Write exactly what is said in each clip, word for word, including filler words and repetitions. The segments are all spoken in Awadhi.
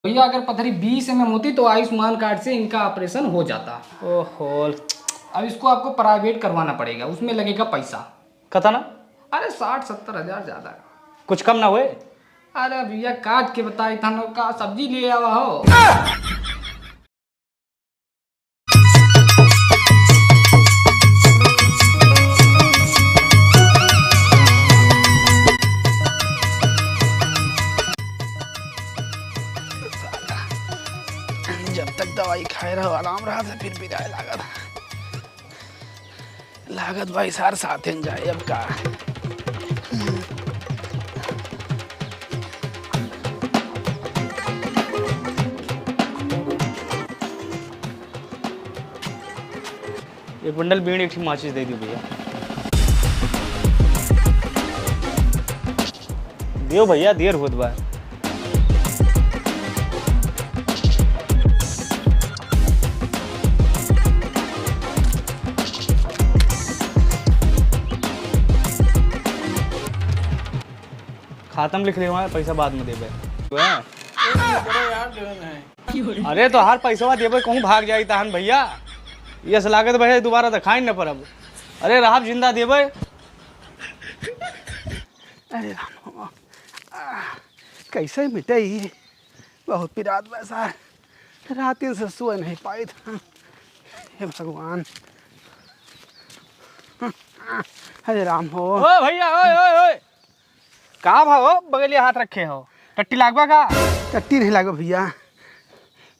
भैया, अगर पथरी बीस एमएम होती तो आयुष्मान कार्ड से इनका ऑपरेशन हो जाता। ओहो। अब इसको आपको प्राइवेट करवाना पड़ेगा, उसमें लगेगा पैसा। कतना? अरे, साठ सत्तर हजार ज्यादा। कुछ कम ना होए? अरे भैया, काट के बताई, तहन का सब्जी ले आवा हो। जब तक दवाई खाए रहो, आराम रहा, से फिर पिराए लागत। लागत भाई सार साथे न जाए अब का। एक बंडल बीड़ी, एक ठी माचिस दे दियो भैया। दियो भैया, देर होत बा। खाता में लिख ले, वहाँ पैसा बाद में देबे। अरे तोहार पैसवा देबे, कहूँ भाग जाई तहन भैया। ये से लागत भैया दोबारा देखाई न परब। अरे रहब जिंदा देबे। अरे राम, आ, कैसे मिटे ई? बहुत पिरात बा सार। रातिन से सोए नहीं पाइत। हे भगवान। अरे राम हो। ओ भैया, ओए, ओए, ओए। का भा हो, बगलिया हाथ रखे हो? टट्टी लागबा का? टट्टी नहीं लागबा भैया,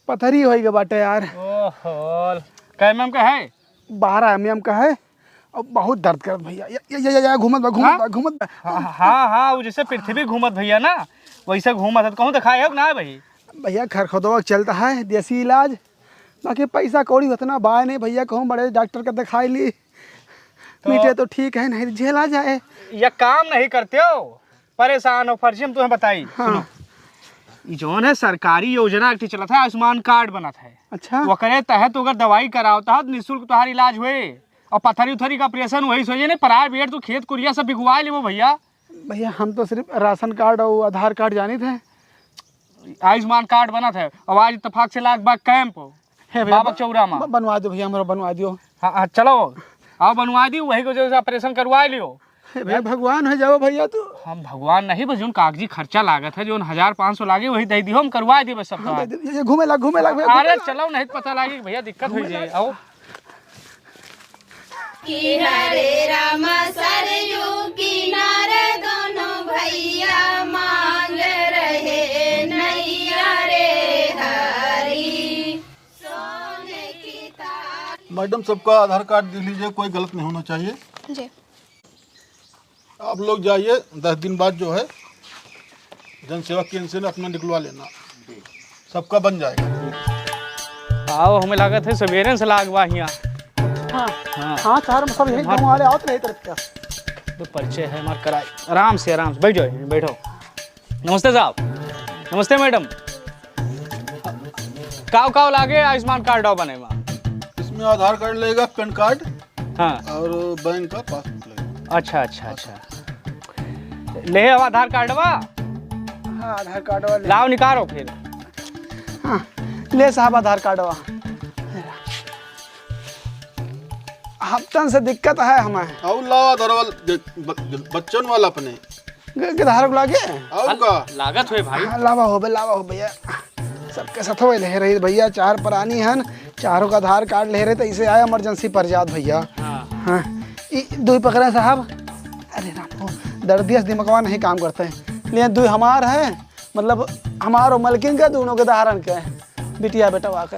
पथरी होई गए बाटे यार। ओहो, कै एमएम का है? बारह एमएम का है। अब बहुत दर्द करत भैया, या, या, या, या, या, घूमत बा, घूमत हाँ? बा, घूमत बा। हाँ, हाँ, हाँ, वो जैसे पृथ्वी घूमत भैया ना, वैसे घूमत है। तो कहूँ दिखाए हो कि ना भाई? भैया, खरखदवा चलता है, देसी इलाज, बाकी पैसा कौड़ी उतना बाय नहीं भैया, कहूँ बड़े डॉक्टर का दिखाई ली। तो मिटे तो ठीक है, नहीं तो झेला जाए। या काम नहीं करते हो, परेशान हो, फर्जी हम तुम्हें बताई। हाँ। सुनो, ई जौन है सरकारी योजना एक ठे चलत है, आयुष्मान कार्ड बनत है। अच्छा। ओकरे तहत अगर दवाई करावता है तो निःशुल्क तुम्हारी इलाज हुए, और पथरी उथरी का ऑपरेशन वही से हो जाए, नहीं प्राइवेट तो खेत कुरिया सब बिकवाए लेबो भैया। भैया, हम तो सिर्फ राशन कार्ड और आधार कार्ड जानित है। आयुष्मान कार्ड बनत है, और आज इत्तेफाक से लाग बा कैंप हे भैया, बाबा ब-, चौरा में। ब-, बनवा दो भैया, हमरा बनवा दियो। हाँ, हाँ, चलो, आओ बनवा दी, वही को जो है ऑपरेशन करवा लियो। हे भैया, भगवान हो जाओ भैया तू। हम भगवान नहीं, बस जोन कागजी खर्चा लागत है, जोन हजार पाँच सौ लागे, वही दे दियो, हम करवा दिए बस सब हाँ, तोहार। दे दे, ये घूमे लाग, घूमे लाग भैया, अरे घूमे लाग। चलो, नहीं पता लागे भैया, दिक्कत हो घूमे जाए। लाग। आओ। किनारे राम सरयू किनारे दोनों भैया मांग रहे नैया रे हरी। सोने की थाली। मैडम, सबका आधार कार्ड देख लीजिए, कोई गलत नहीं होना चाहिए। जी। आप लोग जाइए, दस दिन बाद जो है जनसेवा केंद्र से अपना निकलवा लेना, सबका बन जाएगा। आओ, हमें लागत है सवेरे से लाग बा हियाँ। हाँ। हाँ। हाँ, चार में सब यही हमार गाँव वाले आओ तो नहीं तरफ का। तो परिचय है हमार कराई। आराम से, आराम से बैठ जाओ, बैठो। नमस्ते साहब। नमस्ते मैडम। काव काव लागे आयुष्मान कार्ड बने मा? इसमें आधार कार्ड लगेगा, पैन कार्ड हाँ। और बैंक का पासबुक लगेगा। अच्छा, अच्छा, अच्छा। ले अब आधार कार्डवा। हाँ, आधार कार्डवा ले। लाओ, निकालो फिर। हाँ, ले साहब आधार कार्डवा। हफ्तन से दिक्कत है हमें। और लाओ आधार वाला, ब-, ब-, बच्चन वाला अपने। ग-, गिधारक लागे? और का? लागत होए भाई। हाँ, लावा होबे, लावा होबे यार। सबके साथ होए ले रही भैया, चार प्राणी हन, चारों का आधार कार्ड ले रहे, तो इसे आया इमरजेंसी पर जात भैया। हाँ। हाँ, ई दुई पकड़े साहब। अरे राम हो, दर्दिया से दिमागवा नहीं काम करते हैं। ले दुई हमार है, मतलब हमार और मलकिन का, दोनों के धारन के, बिटिया बेटवा के।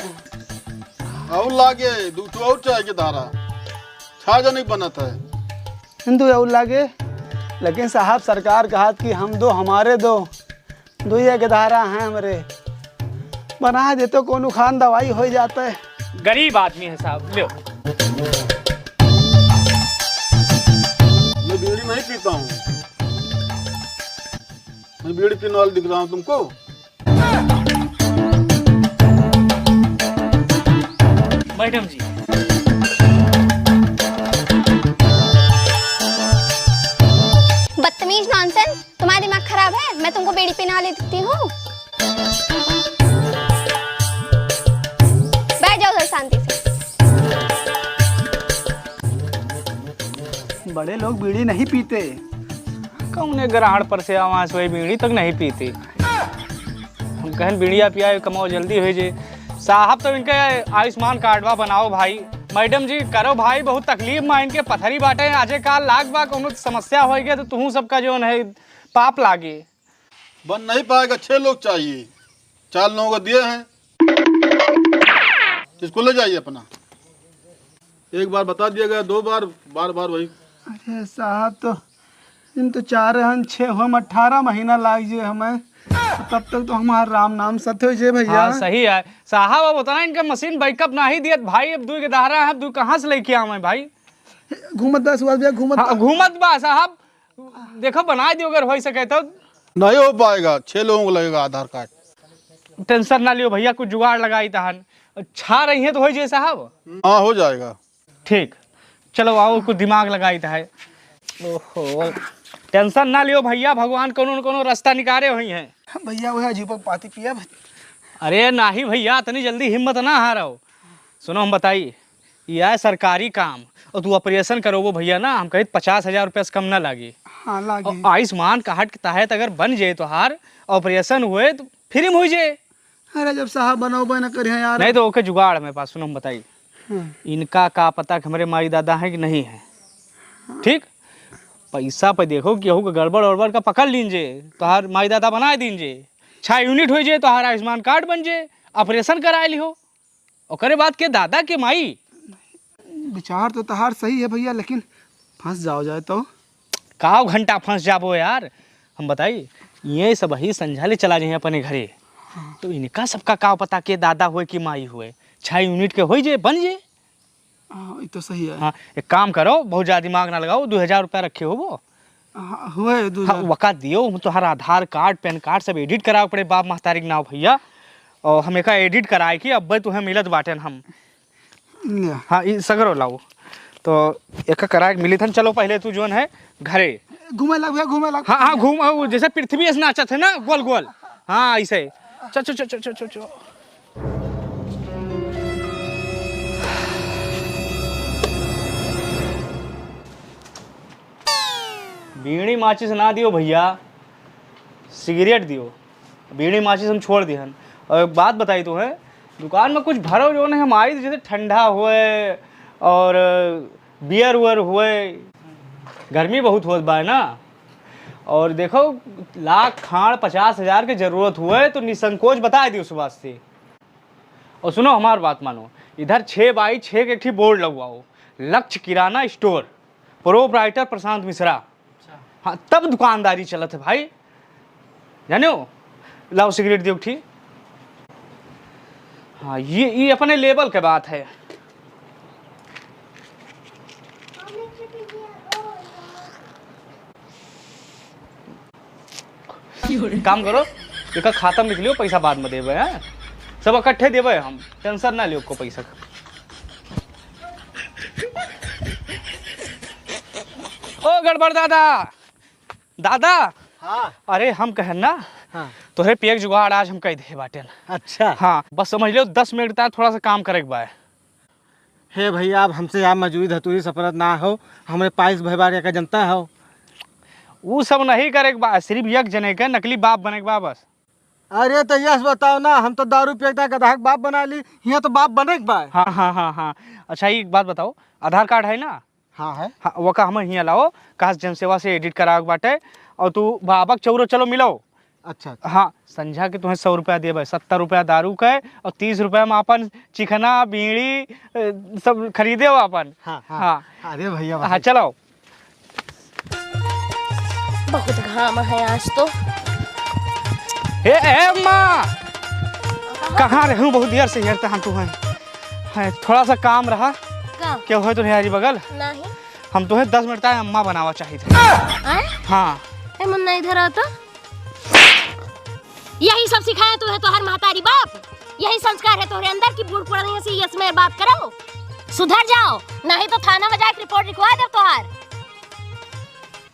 और लागे, दू ठो और चाहे के धारा, छह जने बनत है। हिंदू और लागे, लेकिन साहब सरकार कहत कि हम दो हमारे दो, दुइये के धारा हैं हमरे। बना देते कोनो खान दवाई हो जाते। गरीब आदमी है साहब, लो। मैं बीड़ी नहीं पीता हूँ। मैं बीड़ी पीने वाला दिख रहा हूँ तुमको? मैडम जी। बदतमीज नॉनसेंस, तुम्हारा दिमाग खराब है? मैं तुमको बीड़ी पीने वाली दिखती हूँ? बड़े लोग बीड़ी नहीं पीते। कौने ग्रहण पर से आवा, सोई बीड़ी तक नहीं पीते। हम कहन बीड़िया पिया, कमाओ जल्दी हो जे। साहब तो इनके आयुष्मान कार्डवा बनाओ भाई। मैडम जी करो भाई, बहुत तकलीफ मा इनके पथरी बाटे, आजे काल लाग बा, कौनो समस्या होइगे तो तुहू सबका जौन है पाप लागे। बन नहीं पाएगा, छह लोग चाहिए, चार लोगों को दिए हैं, इसको ले जाइए अपना। एक बार बता दिया गया, दो बार, बार बार वही। अरे साहब, तो इन तो चार हन, छः हम, अठारह महीना लाग जे हमें, तब तक तो हमार राम नाम सत्य हो जे भैया। हाँ, सही है साहब, अब उतना इनका मशीन बैकअप नहीं दियत भाई, अब दुई के दहारा है, अब दुई कहाँ से लेके आवे भाई? घूमत बा सुभाष भैया, घूमत हाँ, बा। घूमत बा साहब, देखो, बनाए दियो अगर होइ सके तो। नहीं हो पाएगा, छह लोगों को लगेगा आधार कार्ड। टेंशन ना लियो भैया, कुछ जुगाड़ लगाई तहन। छा रही है तो होइ जाए साहब। हाँ, हो जाएगा। ठीक, चलो आओ, कुछ दिमाग लगाई तहन। ओहो, टेंशन ना लियो भैया, भगवान कोनो न कोनो रास्ता निकारे हुई हैं। भैया, वह अजीबक पाती पिया। अरे नाही भैया, इतनी जल्दी हिम्मत ना हारो। सुनो, हम बताई, ये है सरकारी काम, और तू ऑपरेशन करोबो भैया ना, हम कहित पचास हजार रुपया से कम ना लागी। हाँ, लागी। और आयुष्मान कार्ड के तहत अगर बन जाए तोहार, ऑपरेशन हुए तो फ्री में हो जाए। अरे, जब साहब बनोबे ना करिहे यार। नहीं तो ओके जुगाड़ मेरे पास, सुनो, हम बताई। हाँ। इनका का पता कि हमरे माई दादा हैं कि नहीं हैं। ठीक, पैसा पे देखो, केहू के गड़बड़ उड़बड़ का पकड़ लीन जे, तोहार माई दादा बनाए दीन जे, छह यूनिट हो जाए, तोहार आयुष्मान कार्ड बन जाए, ऑपरेशन कराए लिहो। ओकरे बाद के दादा के माई। विचार तो तहार सही है भैया, लेकिन फंस जाओ जाए तो? काव घंटा फंस जाबो यार, हम बताई, ये सब ही संझा ले चला जाए अपने घरे। हाँ। तो इनका सबका काव पता के दादा हुए कि माई हुए, छह यूनिट के होई जे, बन जे। हाँ, ये तो सही है। हाँ, एक काम करो, बहुत ज्यादा दिमाग ना लगाओ, दो हजार रुपया रखे होबो। हाँ, हुए दो हाँ, हजार। वका दियो, हम तोहार आधार कार्ड, पैन कार्ड सब एडिट करावे पड़े बाप महतारी के नाव भैया। और हम एका एडिट कराए के अब्बे तुहे मिलत बाटेन हम। लिया। हाँ, ई सगरो लाओ। तो एका कराए के मिली थन। चलो पहले तू जोन है घरे। घूमे लग भैया, घूमे लग। हाँ, हाँ, घूम, वो जैसे पृथ्वी ऐसे नाचत है ना, गोल गोल। हाँ, ऐसे। चल, चल, चल। बीड़ी माचिस ना दियो भैया, सिगरेट दियो। बीड़ी माचिस हम छोड़ दिहन। और एक बात बताई तो है, दुकान में कुछ भरो जो है हम आई, जैसे ठंडा हुए और बियर उयर हुए, गर्मी बहुत होत बा ना। और देखो, लाख खाड़ पचास हजार के जरूरत हुए तो निसंकोच बता दियो सुभाष से। और सुनो, हमार बात मानो, इधर छः बाई छः के एक ठी बोर्ड लगवाओ, लक्ष्य किराना स्टोर, प्रोप्राइटर प्रशांत मिश्रा। अच्छा। हाँ, तब दुकानदारी चलत है भाई, जाने हो? लाओ सिगरेट दियो एक ठी। हाँ, ये, ये अपने लेबल के बात है। काम करो, एका खाता में लिख लियो, पैसा बाद में देबे, हैं? सब इकट्ठे देबे हम, टेंशन ना लियो को पैसा। ओ गड़बड़ दादा, दादा। हाँ। अरे हम कहन ना, हाँ। तोहरे पिए के जुगाड़ आज हम कह दे बाटेन। अच्छा। हाँ, बस समझ लियो, दस मिनट तक थोड़ा सा काम करे के बा। हे भैया, अब हमसे आप मजूरी धतूरी सपरत ना हो, हमरे पाइस भय बारे का जनता हो। ऊ सब नहीं करे के बा, सिर्फ एक जने के नकली बाप बने के बा बस। अरे तो यस बताओ ना, हम तो दारू पिए के गधा के बाप बना ली, हियाँ तो बाप बने के बा। हाँ, हाँ, हाँ, हाँ। अच्छा, एक बात बताओ, आधार कार्ड है ना? हाँ है। हाँ, वका हम हियाँ लाओ, काश जनसेवा से एडिट करावे के बाटे, और तू बाबा के चौरो चलो मिलो। अच्छा, अच्छा। हाँ, संझा के तुम्हें सौ रुपया देबे, सत्तर रुपया दारू के और तीस रुपया में अपन चिखना, बीड़ी, ए, सब खरीदे हो अपन। हाँ, हाँ। हाँ। अरे भैया, हाँ, भाई। चलो। बहुत घाम है आज तो। ए, ए, अम्मा! कहाँ रहूँ? बहुत देर से हेरता हम तुम्हें। है, थोड़ा सा काम रहा। का? क्या हुआ तुम्हारी बगल? नहीं। हम तुम्हें दस मिनट तक अम्मा बनावा चाहिए थे। आए? हाँ। ए मुन्ना, इधर आ तो। यही सब सिखाए तू है तोहर महतारी बाप? यही संस्कार है तोहरे अंदर कि बूढ़ पुरानियों से यस में बात करो? सुधर जाओ, नहीं तो थाना में जाके रिपोर्ट लिखवा दे तोहार।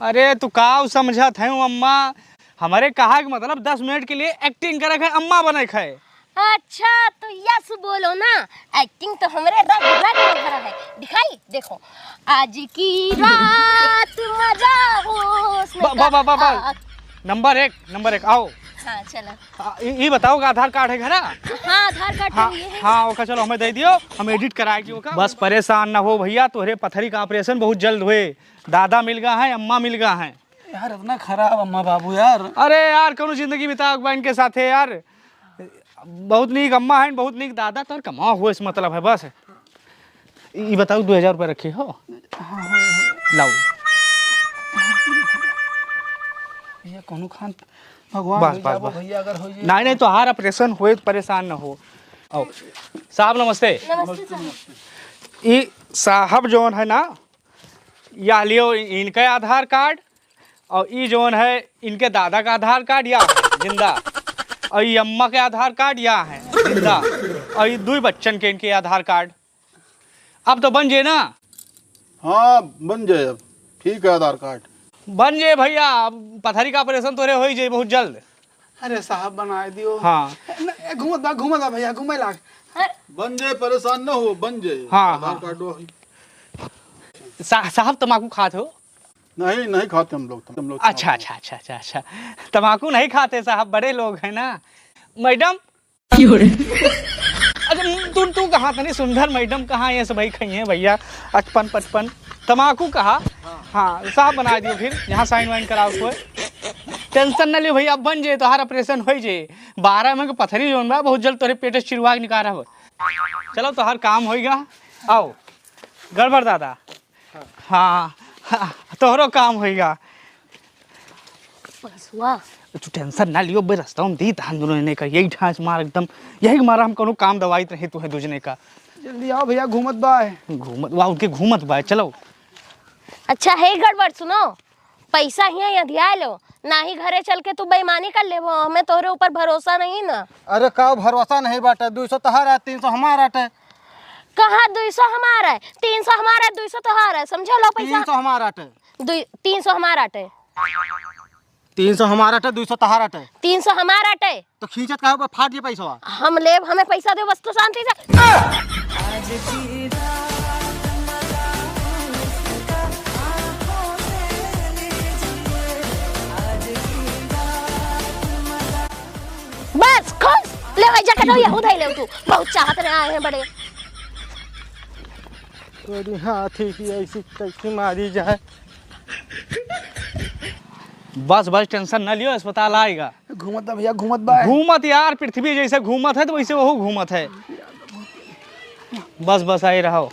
अरे तू काव समझत है अम्मा, हमारे कहा के मतलब दस मिनट के लिए एक्टिंग करे के है, अम्मा बने के है। अच्छा, तो यस बोलो ना, एक्टिंग तो हमरे रग रग में भरा है। दिखाई, देखो, आज की रात मजा होश में वाह, वाह, वाह, वाह, वाह। आ, आ, नंबर एक, नंबर एक, आओ। हाँ, चलो। आ, ई, ई बताओ कि आधार कार्ड है घरा? हाँ, आधार कार्ड तो हाँ, ये है। हाँ, ओका चलो हमें दे दियो, हम एडिट कराए जी ओका। बस परेशान ना हो भैया, तोहरे पथरी का ऑपरेशन बहुत जल्द होए। दादा मिल गा है, अम्मा मिल गा है। यार, इतना खराब अम्मा बाबू यार। अरे यार, कौनो जिंदगी बिताओ बा इनके साथे यार। बहुत नीक अम्मा है, बहुत नीक दादा, तोर कमाओ हो, इस मतलब है बस। ई बताओ, दो हजार रुपया रखे हो? हाँ, हाँ, हाँ। लाओ। ये कौनो खान भगवान बस, हो बस, जाबो बस। भैया, अगर हो जाए। नहीं, नहीं, तोहार ऑपरेशन होए तो परेशान ना हो। आओ। साहब, नमस्ते। नमस्ते, साहब। ई साहब जौन है ना, या लियो इनका आधार कार्ड, और ई जौन है इनके दादा का आधार कार्ड या जिंदा, और ई अम्मा के आधार कार्ड या है जिंदा, और ई दुई बच्चन के इनके आधार कार्ड। अब तो बन जे ना? हाँ, बन जाए अब। ठीक है, आधार कार्ड। बन जे भैया, अब पथरी का ऑपरेशन तोरे हो ही जाए बहुत जल्द। अरे साहब, बनाए दियो। हाँ। न, ए, घूमत बा, घूमत बा भैया, घूमे लाग। अरे बन जाए, परेशान न हो, बन जाए। हाँ, आधार हाँ। कार्ड वही। सा-, साहब, तमाकू खात हो? नहीं, नहीं खाते हम लोग, हम लोग अच्छा, तमाकू। अच्छा, अच्छा, अच्छा, अच्छा। तमाकू नहीं खाते साहब, बड़े लोग हैं ना। मैडम, क्यों रे? अच्छा, तू, तू कहाँ तनी सुंदर मैडम कहाँ ये सब भाई खाई हैं भैया? अचपन पचपन तमाकू कहा? हाँ। हाँ, साहब बना दियो फिर, यहाँ साइन वाइन कराओ कोई। टेंशन न लियो भैया, अब बन जे, तोहार ऑपरेशन हो जे। बारह में के पथरी जोन बा, बहुत जल्द तोरे पेट से चिरवा के निकाल रहा। चलो, तोहार काम होइगा। आओ, गड़बड़ दादा। हाँ, हाँ, तोहरो काम होइगा। पैसवा। तू टेंशन ना लियो बे, रास्ता में दी तहन दोनों ने कर, यही ठांच मार एकदम, यही मारा हम कोनो काम दवाइत रहे तू है दूजने का। जल्दी आओ भैया, घूमत बा है। घूमत, वाह, उनके घूमत बा है, चलो। अच्छा है गड़बड़, सुनो, पैसा हियाँ अधिया लो, नाही घरे चल के तू बेईमानी कर लेबो, हमें तोहरे ऊपर भरोसा नहीं ना। अरे का भरोसा नहीं बाटे, दुई सौ तोहार है, तीन सौ हमार आटे। कहाँ दुई सौ हमार है, तीन सौ हमार है, दुई सौ तोहार है, समझो, लो पैसा। तीन सौ हमार आटे। दुई, तीन सौ हमार आटे। तीन सौ हमार आटे, दुई सौ तोहार आटे। तीन सौ हमार आटे। तो खींचत काहे बा, फाट जे पैसवा। हम लेब, हमें पैसा दे बस, तो शांति से। बस खुश, ले भाई, जाके दो, यहू धई ले तू, बहुत चाहत रहे आए हैं बड़े। तोरी हाथी की ऐसी कैसी मारी जाए। बस, बस, टेंशन न लियो, अस्पताल आएगा। घूमत बा भैया, घूमत बा। घूमत यार, पृथ्वी जैसे घूमत है, तो वैसे वहू घूमत है। बस, बस, आए रहो।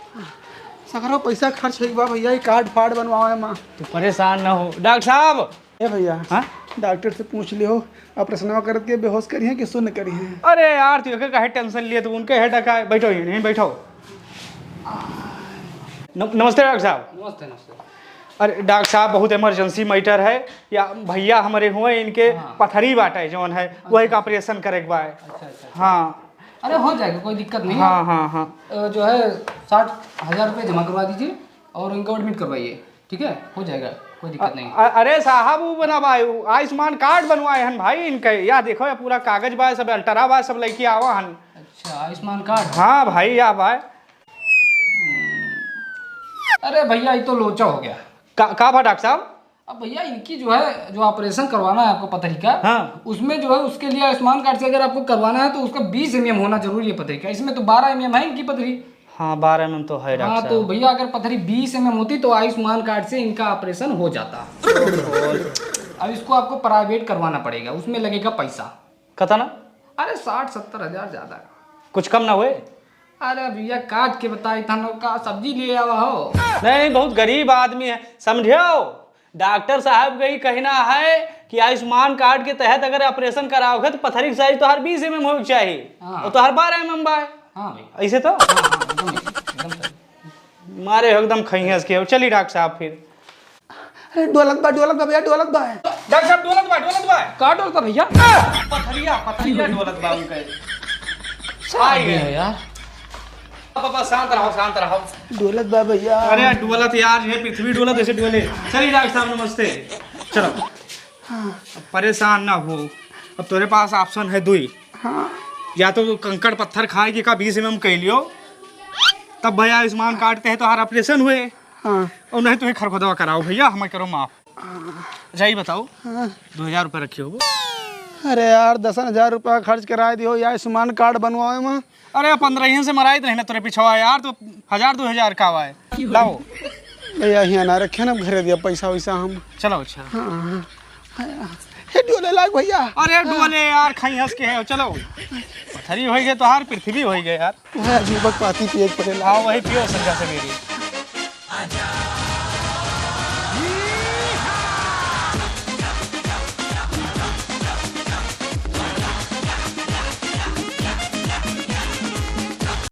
सगरो पैसा खर्च होइगा भैया, ये कार्ड फार्ड बनवावे मा। तू परेशान न हो। डॉक्टर साहब। ए भैया, हाँ? डॉक्टर से पूछ लियो, ऑपरेशनवा करत के बेहोश करिहैं कि सुन्न करिहैं? अरे यार, तू एके काहे टेंशन लिए, तू उनके हेड का, बैठो यहीं, यहीं बैठो। न-, नमस्ते डॉक्टर साहब। नमस्ते, नमस्ते। अरे डॉक्टर साहब, बहुत इमरजेंसी मैटर है। या भैया हमरे हुए, इनके हाँ। पथरी बाटे जौन है, वही का अच्छा। ऑपरेशन करे के बा। अच्छा, अच्छा, अच्छा। हाँ। अरे हो जाएगा, कोई दिक्कत नहीं है। हाँ, हाँ, हाँ। अ, जो है साठ हजार रुपये जमा करवा दीजिए और इनको एडमिट करवाइए, ठीक है? हो जाएगा, कोई दिक्कत नहीं। अ-, अ-, अरे साहब, वो बना बा, वो आयुष्मान कार्ड बनवाए हन भाई इनके। या देखो, या पूरा कागज बा, सब अल्टरा बा, सब लेके आवा हन। अच्छा, आयुष्मान कार्ड? हाँ भाई, या बा। अरे भैया, ये तो लोचा हो गया। का, का बा डॉक्टर साहब? अब भैया, इनकी जो है, जो ऑपरेशन करवाना है आपको पथरी का, हाँ। उसमें जो है, उसके लिए आयुष्मान कार्ड से अगर आपको करवाना है तो उसका बीस एमएम होना जरूरी है पथरी का। इसमें तो बारह एमएम है इनकी पथरी। हाँ, बारह एमएम तो है डॉक्टर साहब। हाँ, तो भैया, अगर पथरी बीस एमएम होती तो आयुष्मान कार्ड से इनका ऑपरेशन हो जाता। अब इसको आपको प्राइवेट करवाना पड़ेगा, उसमें लगेगा पैसा। कतना? अरे, साठ सत्तर हजार ज्यादा। कुछ कम ना होए? अरे भैया, काट के बताई, तहन का सब्जी लिए आवा हो? नहीं, नहीं, बहुत गरीब आदमी है, समझो। डॉक्टर साहब का ही कहना है कि आयुष्मान कार्ड के तहत अगर ऑपरेशन कराओगे तो पथरी के साइज तोहार बीस एमएम होए के चाहिए, हाँ। और तोहार बारह एमएम बा। हाँ भाई। ऐसे तो? हाँ, हाँ, एकदम, एकदम सही। मारे हो एकदम खइहस के। चली डॉक्टर साहब फिर। अरे डोलत बा, डोलत बा भैया, डोलत बा। डॉक्टर साहब, डोलत बा, डोलत बा। का डोलत बा भैया? पथरिया, पथरिया डोलत बा उनके। साहब आ गए। भैया यार। बाबा, शांत रहो, शांत रहो। डोलत बा भैया। अरे डोलत यार, ये पृथ्वी डोलत जैसे डोले। चलिए डॉक्टर साहब, नमस्ते। चलो। हाँ। अब परेशान ना हो, अब तोरे पास ऑप्शन है दुई। हाँ। या तो कंकड़ पत्थर खाए के का बीस एम एम कइ लियो, तब भैया आयुष्मान कार्ड तहत तोहार ऑपरेशन हुए। हाँ। और नहीं तो ये खरखुदवा कराओ भैया, हमें करो माफ। अच्छा, ये बताओ, हाँ। दो हजार रुपये रखे हो? अरे यार, दस हजार रुपया खर्च कराए दियो यार, आयुष्मान कार्ड बनवावे में। अरे, पन्द्रह से मराइत रहे ना तोरे पिछवा यार, तो हजार दो हजार का आवा है। लाओ। भैया, हियाँ ना रखे ना, घरे दिया पैसा वैसा हम। चलो, अच्छा। हाँ, हाँ। हे डोले लाग भैया। अरे, डोले यार, खाई हंस के है, चलो। पथरी होइ गए तोहार, पृथ्वी होइ गए यार। वह अजीबक पाती पिए के पड़ेला। हाँ, वही पियो संझा सवेरे।